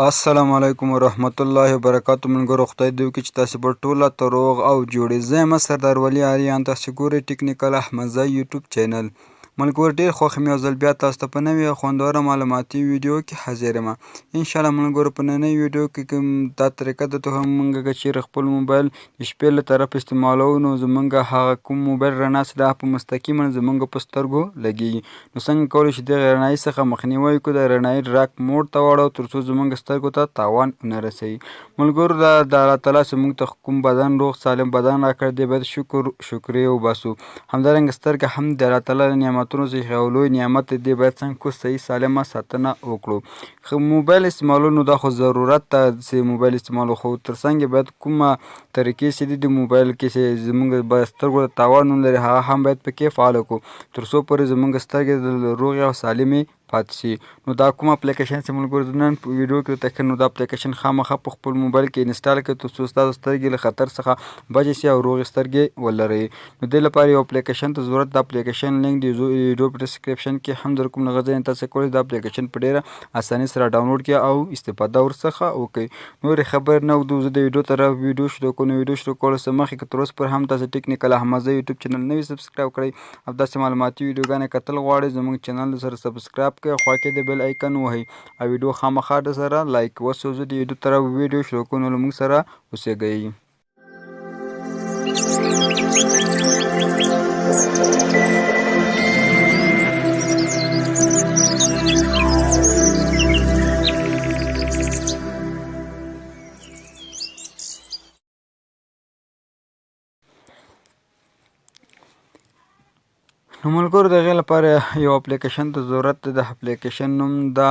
السلام علیکم ورحمت الله وبرکاتو. ملګرو، خدای دې وکړي چې تاسو به ټوله ته روغ او جوړ. زه یم سردار ولي آریان، تاسو ګورئ ټیکنیکل احمدزی یوټیوب چینل. ملګرو، ډېر خوښ یم، یو ځل بیا تاسو ته په نوې او خوندوره معلوماتي ویډیو کې حاضر یم. انشاءالله ملګرو، په ننۍ ویډیو کې کوم دا طریقه درته ښیم، موږ که چېرې خپل موبایل د شپې له طرفه استعمالوو، نو زمونږ هغه کوم موبایل رڼا چې دا په مستقیما زمونږ په سترګو لګېږي، نو څنګه کولی شو دغې رڼایي څخه مخنیوی وکړو، د رڼایي ډراک موډ ته واړوو، تر څو زمونږ سترګو ته تاوان ونه رسوي. ملګرو، دا د الله تعالی چې موږ ته کوم بدن، روغ سالم بدن راکړی دی، باید شکرې وباسو. همدارنګه سترګه هم د الله تعالی له نعمتونو څخه یو لوی نعمت دی، باید څنګه کو صحیح سالمه ساتنه وکړو. موبایل استعمالو نو دا خو ضرورت ده چې موبایل استعمالو، خو ترڅنګ باید کومه طریقې چې دي د موبایل کې چې زمونږ سترګو ته تاوان ونه لري، هغه هم باید پکې فعاله کړو، تر څو پورې زمونږ سترګې روغې او سالمې پاتې شي. نو دا کوم اپلیکیشن چې ملګرو زه نن په ویډیو کې درته ښیم، نو دا اپلیکیشن خامخا په خپل موبایل کې انسټال کړئ، تر څو ستاسو سترګې له خطر څخه بچې شي او روغې سترګې ولرئ. نو دې لپاره یو اپلیکیشن ته ضرورت، دا اپلیکیشن لینک د ویډیو په ډسکرپشن کې هم در کوم، له هغه ځای نه تاسو کولی دا اپلیکیشن په ډېره اسانۍ سره ډاونلوډ کړئ او استفاده ورڅخه وکړئ. نورې خبرې نه اوږدوو، زه د ویډیو طرف ویډیو شروع کوم. نو ویډیو شروع کولو څخه مخکې که تر اوسه پورې هم تاسو ټیکنیکل احمدزی یوټیوب چینل نه وي سبسکرایب کړی او داسې معلوماتي ویډیوګانې کتل غواړئ، زموږ چینل سره سبسکرایب کړئ، خوا کې د بیل آیکن وهئ او ویډیو خامخا در سره لایک. اوس زه د ویډیو طرف ویډیو شروع کوم، نو له موږ سره اوسېږئ. نو ملګرو، د هغې لپاره یو اپلیکیشن ته ضرورت دی. د اپلیکیشن نوم دا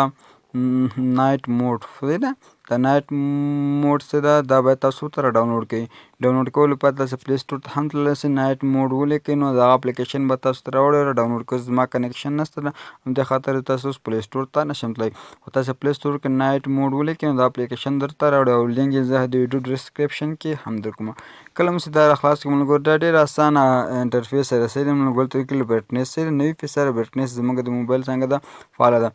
نایټ موډ صحیح ده. د نایټ موډ څه ده، دا باید تاسو ته ډاونلوډ کړئ. ډاونلوډ کولو لپاره تاسو پلی سټور ته هم تللی شئ، نایټ موډ ولیکئ، نو دغه اپلیکیشن به تاسو ته راوړي او ډاونلوډ کړئ. زما کنکشن نشته ده، همدې خاطر تاسو اوس پلی سټور ته نشم تللی، خو تاسو پلی سټور کې نایټ موډ ولیکئ، نو دا اپلیکیشن درته راوړي او لینک یې زه د ویډیو ډسکرپشن کې هم درکوم. کله مو چې دا راخلاص کړو ملګرو، دا ډېر اسانه انټرفیس سره صحیح ده ملګرو. ته لیکل برایټنس صحیح ده، 90% برایټنس زموږ د موبایل څنګه ده فعاله ده.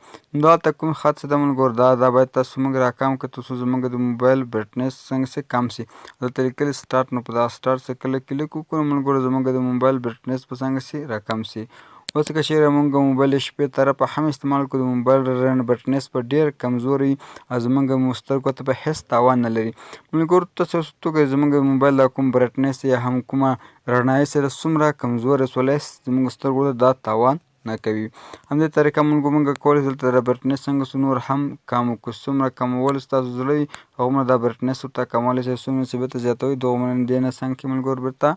دا ته کوم خط څه ده ملګرو، دا باید تاسو موږ راکم کړو، تر څو زموږ د موبایل برایټنس څنګه سي کم سي. دلته لیکلي سټارټ، نو په دا سټارټ څخه کله کلیک وکړو ملګرو، زموږ د موبایل برایټنس به څنګه سي راکم سي. اوس که چېرې موږ موبایل شپې طرفه هم استعمال کړو، د موبایل برایټنس به ډېر کمزوری او زموږ سترګو ته به هېڅ تاوان نه لري. ملګرو، تاسو توګه زموږ موبایل دا کوم برایټنس یا هم کومه رڼایي سره څومره کمزورې سولی، زموږ سترګو ته دا تاوان نه کوي. همدې طریقه موږ کولی شو دلته د برایټنس څنګه څو نور هم کم وکړو. څومره کمول ستاسو زړه وي، هغومره دا برایټنس ورته کمولی شئ، څومره چې بیرته زیاتوي دغومره دې نه څنګه کې ملګرو بیرته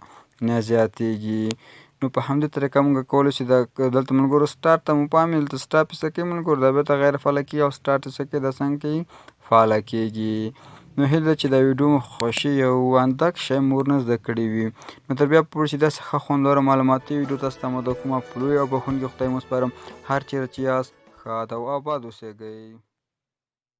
نه زیاتېږي. نو په همدې طریقه موږ کولی شو دا دلته ملګرو سټارټ ته مو پام وي، دلته سټاپ یې څه کوي ملګرو، دا بیرته غیر فعاله کېږي او سټارټ یې څه کوي، دا څنګه کوي فعاله کېږي. نو هیله ده چې دا ویډیو مو خوښي او اندک شی مو ورنه زده کړي وي. نو تر بیا پورې چې داسې ښه خوندوره معلوماتي ویډیو تاسو ته آماده کوم، په لوی او بښونکي خدای مو سپارم. هر چېرې چې یاست ښاد او آباد اوسېږئ.